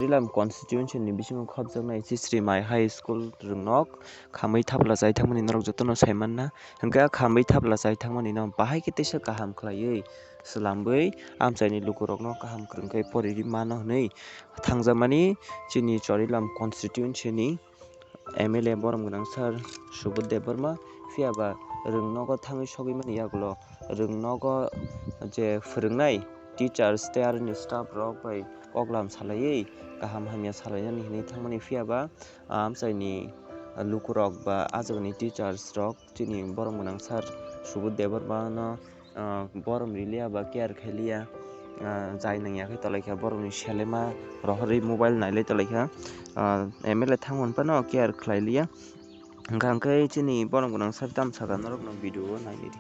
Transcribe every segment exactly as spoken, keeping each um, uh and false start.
Rilam constituency ni bisingo khopjaknai Sri Mai High School rwngnok khamwi thapla chai thangmani norok jotono sai manna. Hwnkhe a khamwi thapla chai thangmani no bahai khe teisa kaham khlaiwi swlambwi amchaini lukurokno kaham kwrwngkhe poriri mano hwnwi thangjakmani chini Chorilam constituency ni M L A borom gwnang sir Subodh Debbarma, phiya ba rwngnogo thangwi sogwi mani yagulo rwngnogo je phwrwngnai teachers tei aroni staff rok bai koklam salaiwi kaham hamya salainani hinwi thangmani, phiya ba amchaini lukurok ba ajagani teachers rok chini borom gwnang sir Subodh Debbarma no ah, borom riliya ba care khailiya, ah, jai nangya khe tolaikha, boromni selema rohorwi mobile nailai tolaikha, ah, M L A thangmani phano care khlailiya. Hwnkha hwnkhe chini borom gwnang sir tamsaka norokno video o nailai di.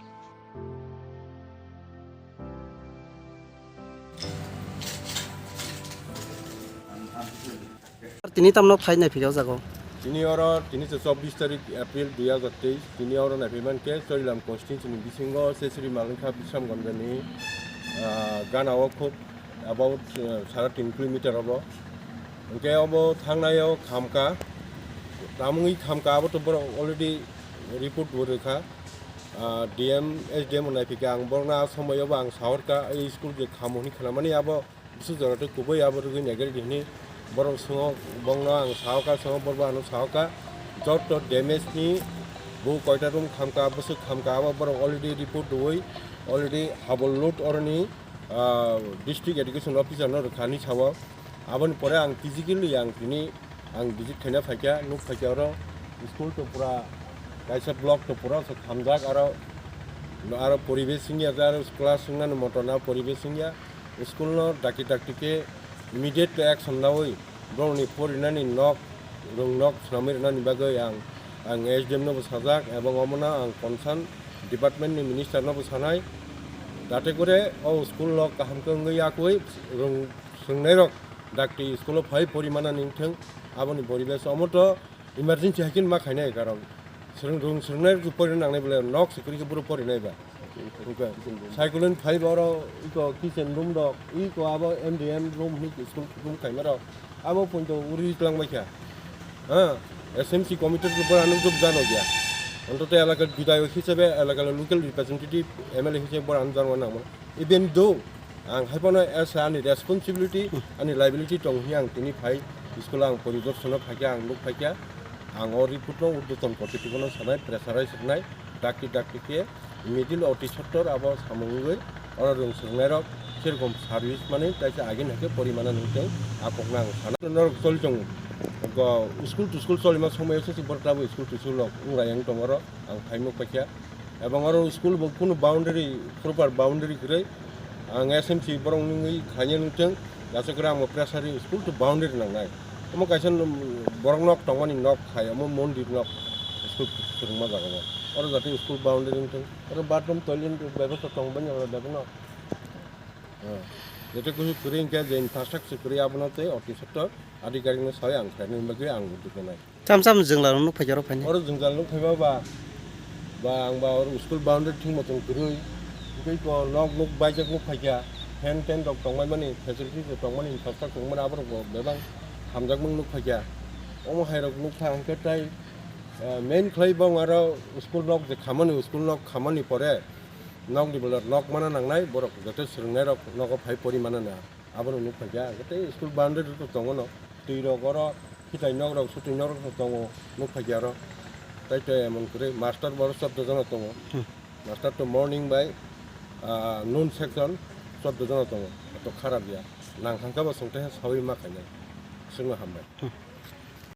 Tini tamno phai naiphikha o jaga o. Tini oro, tini se chobbish tarik April dui hajar teis, tini oro naiphiman khe Chorilam constituency ni bisingo Sri Malingkha Bisramganjani, ah, gana o khub about, ah, sara tin kilometer obo. Hwnkhe obo thangnai o khamka, tamungwi khamka abo to borok already report bo rwkha. Ah, D M, S D M naiphikkha ang borokno a somoi obo ang sahorkha, ei school je khamo hwnwi khnamani abo Bwswk jora tei kubui abo rwgwi naikhe hwnwi borok swngo, bongno ang sahoka, swngo borok bo ano sahoka. Joto damage ni bo koita room khamka, bwswk khamka, abo borok already report rwui already habol load oroni, ah, district education officer no rwkha hinwi sao. Aboni pore ang physically ang tini Ang visit khaina phaikha, nuk phaikha oro school to pura kaisa block to pura se khamjak, aro, aro poribesh wngya, aro class wngnani moto na poribesh wngya. School no dakti dakti khe immediate action naui borokni porinani nok, rwng nok swnamwi rwnani bagwi ang, ang S D M no bo sajak, ebong omono ang concern department ni minister no bo sanai, jate kore o school no kaham khe wngwi yakwi rwng swrwngnairok dakti school o phai pori manani wngthwng, aboni poribesh omo to emergency hai khe ma khainai, karon swrwng, rwng swrwngnai rok pori nangnai bole nok se kwrwi khe boro pori nai ba. Cyclone phai ba oro iko kitchen room rok, iko abo M D M room hinwi school room khaima rok abo point o uri twlang bai kha. Ha, S M C committee rok boro ano jok jano gya. Ontoto elaka bidayok hisabe, elaka local representative M L A hisabe boro ano jano nangmano. Even though ang hai phano as ani responsibility, ani liability tong hwnwi ang tini phai school o ang poridorshono phaikha, ang nuk phaikha, ang o report no urdhwton kortritwkno sanai, pressurize rwnai, dakti dakti khe middle oti sottor abo samung wngwi oro rwng swrwngnairok serokom service manwi taisa agini hai khe porimana nungteng, a kokno ang sana. Norok choli tongo, school to school cholima somoi se borok tabuk school to school rok wnglai wng tongo oro, ang phai nuk phaikha. Ebong oro school bo kunu boundary, proper boundary kwrwi. Ang S M C borok nungwi khaina nungthwng, aswk kwrwi ang bo pressure rwi school to boundary nangnai. Omo kaisa borok nok tongmani nok khai, omo mondir nok school swrwngma jaga o. Oro jate school boundary wngthwng. Oro bathroom, toilet bebostha tong bani oro bebak no. Jate kusu kwrwi hwnkhe je infrastructure kwrwi abono tei oti sotto adhikarik no sawi ang khlaina bagwi ang udduk nai. Cham cham jwngla rok nuk phaikhe oro phainai. Oro jwngjal nuk phaiba ba, ba ang ba oro school boundary thwngmo tong kwrwi. Tei ko nok nuk baijak nuk phaikha, fan ten rok tongmani, facilities rok tongmani, infrastructure tongmani, aborok bo bebak hamjakmung nuk phaikha. Omo hai rok nuk pha hwnkhe tai, eh, main khlai bong aro school nok je khamani, school nok khamani pore nok ni bolor nok mana nangnai, borok joto swrwngnairok nogo phai pori mana na. Abono nuk phaikha, tei school boundary to tongo no, twi rok oro khitai nok rok, sutwi nok rok tongo, nuk phaikha oro. Tai to emon kwrwi, master bo oro chwddo jona tongo. Hmm. Master to morning bai, ah, noon section chwddo jona tongo, to kharap ya. Nang thangkha bo chwng tei sawi ma khainai, chwngno hambai. Hmm.